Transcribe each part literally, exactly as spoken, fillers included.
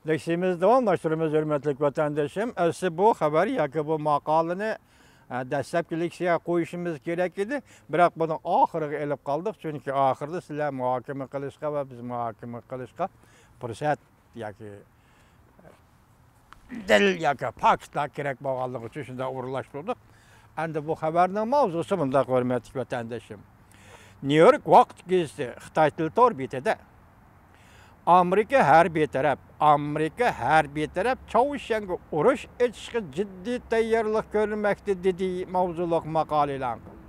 لېكسىيىمىزنى داۋاملاشتۇرىمىز، ھۆرمەتلىك ۋەتەندىشىم. ئەسلى بۇ خەۋەر ياكى بۇ ماقالىنى، ئە، دەسلەپكى لېكسىيەگە قويۇشىمىز كېرەك ئىدى، بىراق بۇنىڭ ئاخىرىغا ئېلىپ قالدۇق، چۈنكى ئاخىرىدا سىلەر مۇھاكىمە قىلىشقا ۋە بىز مۇھاكىمە قىلىشقا پۇرسەت ياكى دەلىل ياكى پاكىتلار كېرەك بولغانلىقى ئۈچۈن شۇنداق ئورۇنلاشتۇردۇق. ئەمدى بۇ خەۋەرنىڭ ماۋزۇسى مۇنداق، ھۆرمەتلىك ۋەتەندىشىم. نيۇ يورك ۋاقىت گېزىتى خىتاي تىل تور بېتىدە ئامېرىكا ھەربىي تەرەپ، ئامېرىكا ھەربىي تەرەپ چاۋشيەنگە ئۇرۇش ئېچىشقا جىددىي تەييارلىق كۆرمەكتە، دېدى ماۋزۇلۇق ماقالە ئېلان قىلدى.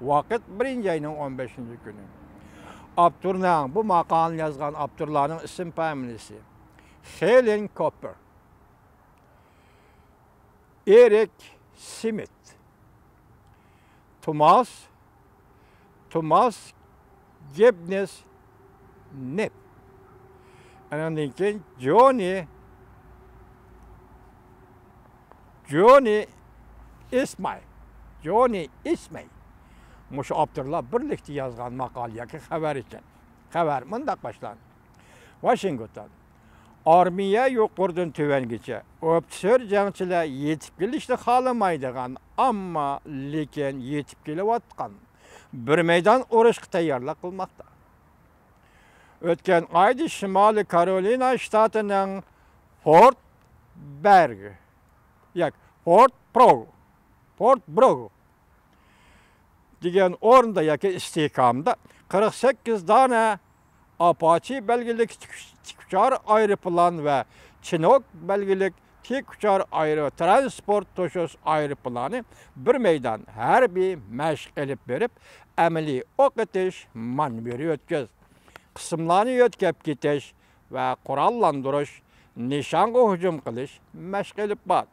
ۋاقىت بىرىنچى ئاينىڭ ئون بەشىنچى كۈنى. ئاپتورنىڭ، بۇ ماقالىنى يازغان ئاپتورلارنىڭ ئىسىم فامىلىسى: خېلېن كوپپېر، ئېرىك سمىت، توماس، توماس گېبنېس نېپ، ئانىڭدىن كېيىن جونى، جونى ئىسماي، جونى ئىسماي. مۇشۇ ئاپتورلار بىرلىكتە يازغان ماقالە ياكى خەۋەر ئىكەن. خەۋەر مۇنداق باشلاندى. ۋاشىنگتون. ئارمىيە يۇقىرىدىن تۆۋەنگىچە ئوفىتسېر جەڭچىلەر يېتىپ كېلىشنى خالىمايدىغان، ئەمما لېكىن يېتىپ كېلىۋاتقان بىر مەيدان ئۇرۇشقا تەييارلىق قىلماقتا. ئۆتكەن ئايدا شىمالىي كارولىنا شتاتىنىڭ فورت بەرگ ياكى فورت پرو، فورت بروگ دېگەن ئورنىدا ياكى ئىستىھكامدا قىرىق سەككىز دانە ئاپاچى بەلگىلىك تىك-، تىك ئۇچار ئايروپىلان ۋە چىنوك بەلگىلىك تىك ئۇچار ئايرو-، تىرانسپورت توشۇش ئايروپىلانى بىر مەيدان ھەربىي مەشىق ئېلىپ بېرىپ، ئەمەلىي ئوق ئېتىش مانېۋىرى ئۆتكۈزدى. قىسىملارنى يۆتكەپ كېتىش ۋە قوراللاندۇرۇش، نىشانغا ھۇجۇم قىلىش مەشقى ئېلىپ باردى.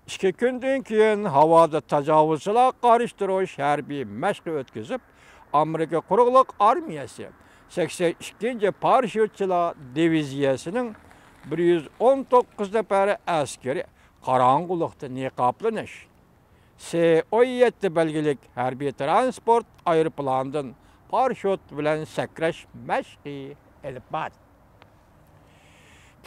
ئىككى كۈندىن كېيىن ھاۋادا تاجاۋۇزچىلارغا قارشى تۇرۇش ھەربىي مەشقى ئۆتكۈزۈپ، ئامېرىكا قۇرۇقلۇق ئارمىيەسى سەكسەن ئىككىنچى پاراشيۇتچىلار دىۋىزىيەسىنىڭ بىر يۈز ئون توققۇز نەپەر ئەسكىرى قاراڭغۇلۇقتا نىقابلىنىش، سې ئون يەتتە بەلگىلىك ھەربىي تىرانسپورت ئايروپىلانىدىن پاراشيۇت بىلەن سەكرەش مەشقى ئېلىپ باردى.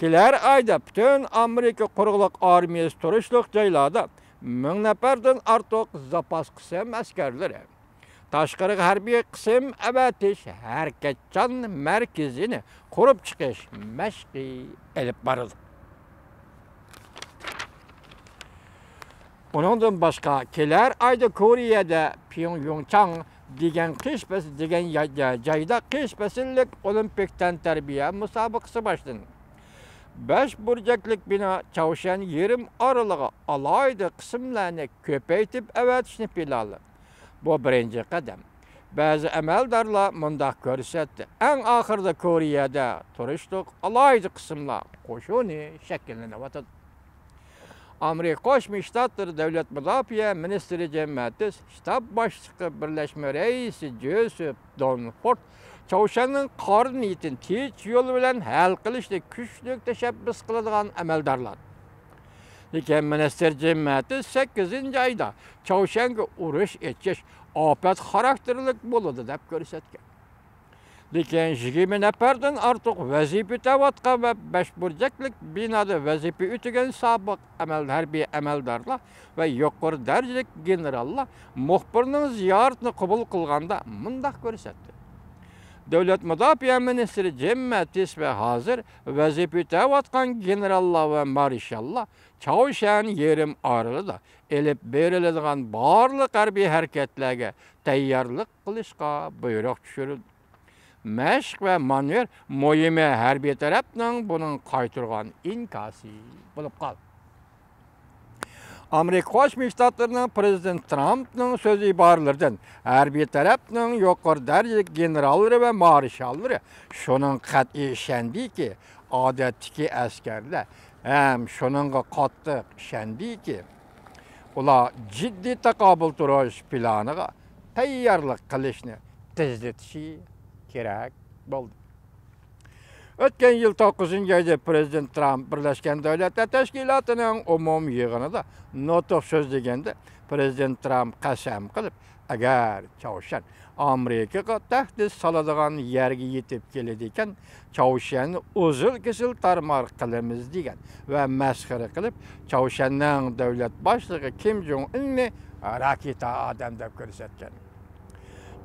كېلەر ئايدا پۈتۈن ئامېرىكا قۇرۇقلۇق ئارمىيەسى تۇرۇشلۇق جايلاردا مىڭ نەپەردىن ئارتۇق زاپاس قىسىم ئەسكەرلىرى، تاشقىرىغا ھەربىي قىسىم ئەۋەتىش ھەرىكەتچان مەركىزىنى قۇرۇپ چىقىش مەشقى ئېلىپ بارىدۇ. ئۇنىڭدىن باشقا، كېلەر ئايدا كورېيەدە پيۇڭيۇڭچاڭ دېگەن قىش پەس-، دېگەن يا-، يا-، جايدا قىش پەسىللىك ئولىمپىك تەنتەربىيە مۇسابىقىسى باشلىنىدۇ. بەش بۇرجەكلىك بىنا چاۋشيەن يېرىم ئارىلىغا ئالاھىدە قىسىملارنى كۆپەيتىپ ئەۋەتىشنى پىلانلىدى. بۇ بىرىنچى قەدەم. بەزى ئەمەلدارلار مۇنداق كۆرسەتتى: ئەڭ ئاخىرىدا كورېيەدە تۇرۇشلۇق ئالاھىدە قىسىملار قوشۇنى شەكىللىنىۋاتىدۇ. ئامېرىكا قوشما شتاتلىرى دۆلەت مۇداپىئە مىنىستىرى جىم ماتىس، شتاب باشلىقى بىرلەشمە رەئىسى جوزېف دونفورد چاۋشيەننىڭ قارا نىيىتىنى تىنچ يول بىلەن ھەل قىلىشنى كۈچلۈك تەشەببۇس قىلىدىغان ئەمەلدارلار. لېكىن مىنىستىر جىم ماتىس سەككىزىنچى ئايدا چاۋشيەنگە ئۇرۇش ئېچىش ئاپەت خاراكتېرلىك بولىدۇ دەپ كۆرسەتكەن. لېكىن يىگىرمە نەپەردىن ئارتۇق ۋەزىپە ئۆتەۋاتقان ۋە بەش بۇرجەكلىك بىنادا ۋەزىپە ئۆتىگەن سابىق ئەمەل-، ھەربىي ئەمەلدارلار ۋە يۇقىرى دەرىجىلىك گېنېراللار مۇخبىرنىڭ زىيارىتىنى قوبۇل قىلغاندا مۇنداق كۆرسەتتى: دۆلەت مۇداپىئە مىنىستىرى جىم ماتىس ۋە ھازىر ۋەزىپە ئۆتەۋاتقان گېنېراللار ۋە مارشاللار چاۋشيەن يېرىم ئارىلىدا ئېلىپ بېرىلىدىغان بارلىق ھەربىي ھەرىكەتلەرگە تەييارلىق قىلىشقا بۇيرۇق چۈشۈرۈلدى. مەشىق ۋە مانېۋىر مۇھىمى ھەربىي تەرەپنىڭ بۇنىڭ قايتۇرغان ئىنكاسى بولۇپ قالدى. ئامېرىكا قوشما شتاتلىرىنىڭ پرېزىدېنت ترامپنىڭ سۆز ئىبارىلىرىدىن ھەربىي تەرەپنىڭ يۇقىرى دەرىجىلىك گېنېراللىرى ۋە مارشاللىرى شۇنىڭغا قەتئىي ئىشەندىكى، ئادەتتىكى ئەسكەرلەر ھەم شۇنىڭغا قاتتىق ئىشەندىكى، ئۇلار جىددىي تاقابىل تۇرۇش پىلانىغا تەييارلىق قىلىشنى تېزلىتىشى كېرەك بولدى. ئۆتكەن يىل توققۇزىنچى ئايدا پرېزىدېنت ترامپ بىرلەشكەن دۆلەتلەر تەشكىلاتىنىڭ ئومۇمىي يىغىنىدا نۇتۇق سۆزلىگەندە، پرېزىدېنت ترامپ قەسەم قىلىپ، ئەگەر چاۋشيەن ئامېرىكىغا تەھدىت سالىدىغان يەرگە يېتىپ كېلىدىكەن، چاۋشيەننى ئۈزۈل-كېسىل تارمار قىلىمىز دېگەن ۋە مەسخىرە قىلىپ، چاۋشيەننىڭ دۆلەت باشلىقى كىم جوڭ ئىننى راكېتا ئادەم دەپ كۆرسەتكەن.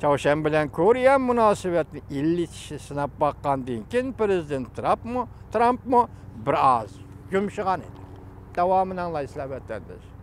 چاۋشيەن بىلەن كورېيە مۇناسىۋەتنى ئىللىتىشنى سىناپ باققاندىن كېيىن، پىرېزىدېنت ترامپمۇ، ترامپمۇ بىر ئاز يۇمشىغان ئىدى. داۋامىنى ئاڭلايسىلەر، ۋەتەنداش.